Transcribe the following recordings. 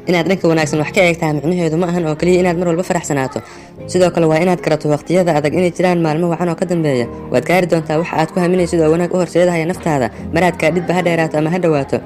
Inaad dhanka wanaagsan wax ka eegtaa micnaheedu ma ahan oo keliya inaad mar walba faraxsanaato. Sidoo kale waa inaad garato waqtiyada adag inay jiraan maalmo wacan oo ka dambeeya. Waad gaari doontaa waxa aad ku haminaysid oo wanaag u horseedahaya naftaada, maraad kaadhidba ha dheeraato ama ha dhowaato.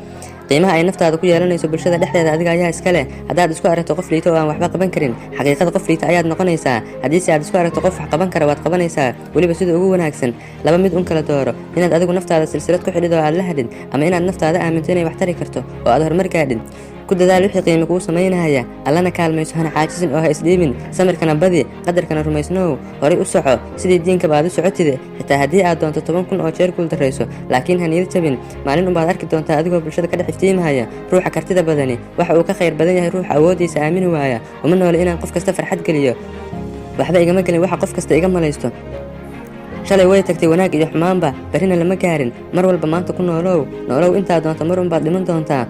Qiimaha ay naftaada ku yeelanayso bulshada dhexdeeda adiga ayaa iska leh. Haddaad isku aragto qof liito oo aan waxba qaban karin, xaqiiqada qof liita ayaad noqonaysaa. Haddiise aad isku aragto qof wax qaban kara, waad qabanaysaa, weliba sida ugu wanaagsan. Laba mid un kala dooro: inaad adigu naftaada silsilad ku xidhid oo aad la hadhid, ama inaad naftaada aaminto inay wax tari karto oo aad horumar gaadhid. Ku dadaal wixii qiimo kuu samaynaya, Allana kaalmayso, hana caajisin oo ha isdhiibin, samirkana badi, qadarkana rumaysnow. Horay u soco sidii diinkaba aad u socotide, xitaa haddii aad doonto 10,000 oo jeer guul darrayso, laakiin ha niyad jabin. Maalin unbaad arki doontaa adigoo bulshada ka dhex iftiimahaya. Ruuxa kartida badani waxa uu ka khayr badan yahay ruuxa awooddiisa aamini waaya. Uma noole inaan qof kasta farxad geliyo. Waxba igama gelin waxa qof kasta iga malaysto. Shalay way tagtay, wanaag iyo xumaanba, berrina lama gaarin. Mar walba maanta ku noolow. Noolow intaa doonta, mar unbaad dhiman doontaa.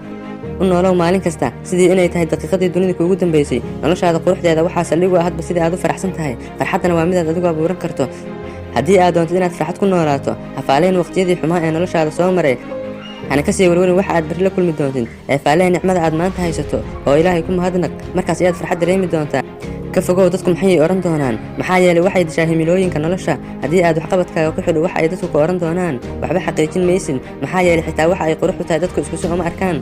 U noolow maalin kasta sidii inay tahay daqiiqadii dunida kuugu dambaysay. Noloshaada quruxdeeda waxaa saldhig u ah hadba sidii aad u faraxsan tahay. Farxaddana waa midaad adigu abuuran karto. Haddii aad doontid inaad farxad ku noolaato, ha faaleyn waqtiyadii xumaa ee noloshaada soo maray, hana kasii welwelin waxa aad berri la kulmi doontid, ee faalee nicmada aad maanta haysato oo Ilaahay ku mahadnaq. Markaas ayaad farxad dareemi doontaa. Ka fogow "dadku maxay odhan doonaan", maxaa yeelay waxay dishaa himilooyinka nolosha. Haddii aad waxqabadkaaga ku xidho waxa ay dadku ku odhan doonaan, waxba xaqiijin maysid, maxaa yeelay xitaa waxa ay qurux u tahay dadku isku si uma arkaan.